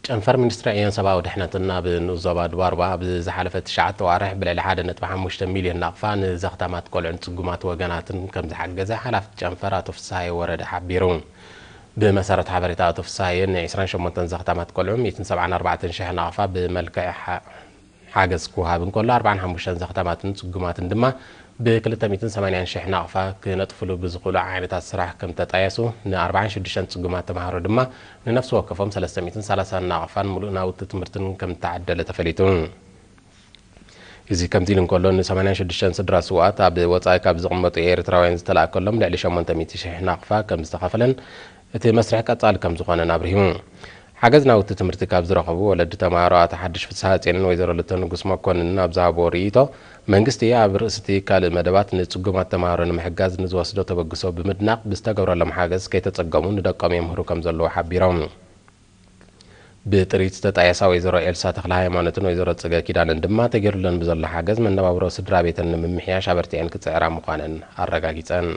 ጨንፈር ሚኒስትሪ ዕዮን ሰብኣዊ ድሕነትን ኣብ ንኡስ ዞባ ድባርባ ኣብ ዝሓለፈ ትሽዓተ ዋርሕ ብልዕሊ ሓደ ነጥቢ ሓሙሽተ ሚልዮን ናቕፋ ንዘኽታማት ቆልዑን ጽጉማት ወገናትን ከም ዝሓገዘ ሓላፊ ጨንፈር ኣቶ ፍስሃየ ወረደ ሓቢሩ። ብመሰረት ሓበሬታ ኣቶ ፍስሃየ፣ ን ዒስራን ሸሞንተን ዘኽታማት ቆልዑ ሚእትን ሰብዓን ኣርባዕተን ሽሕ ናቕፋ ብመልክዕ ሓ-፣ ሓገዝ ክወሃብ እንከሎ፣ ኣርባዓን ሓሙሽተን ዘኽታማትን ጽጉማትን ድማ ብክልተ ሚእትን ሰማንያን ሽሕ ናቕፋ ክነጥፍሉ ብዝኽእሉ ዓይነታት ስራሕ ከም ተጣየሱ፣ ን ኣርባዓን ሽዱሽተን ጽጉማት ተማሃሮ ድማ ንነፍሲ ወከፎም ሰለስተ ሚእትን ሰላሳን ናቕፋን ምሉእ ናውቲ ትምህርትን ከም ተዓደለ ተፈሊጡ። እዚ ከምዚ ኢሉ እንከሎ፣ ን ሰማንያን ሽዱሽተን ስድራ ስውኣት ኣብ ወጻኢ ካብ ዝቕመጡ ኤርትራውያን ዝተላእከሎም ልዕሊ ሸሞንተ ሚእቲ ሽሕ ናቕፋ ከም ዝተኸፈለን እቲ መስርሕ ቀጻሊ ከም ዝኾነን ኣብሪሁ። ሓገዝ ናውቲ ትምህርቲ ካብ ዝረኸቡ ወለዲ ተማሃሮ ኣቶ ሓድሽ ፍስሃጽዮንን ወይዘሮ ልተ ንጉስ መኮንንን ኣብ ዝሃብዎ ርእይቶ፣ መንግስቲ ኣብ ርእሲ እቲ ካልእ መደባት ንጽጉማት ተማሃሮ ንምሕጋዝ ንዝወስዶ ተበግሶ ብምድናቕ፣ ብዝተገብረሎም ሓገዝ ከይተጸገሙ ንደቆም የምህሩ ከም ዘለዉ ሓቢሮም። ብጥሪት ዝተጣየሳ ወይዘሮ ኤልሳ ተኽለ ሃይማኖትን ወይዘሮ ጽገ ኪዳንን ድማ፣ ተገይሩለን ብዘሎ ሓገዝ መነባብሮ ስድራ ቤተን ንምምሕያሽ ኣበርቲዐን ክጽዕራ ምዃነን ኣረጋጊጸን።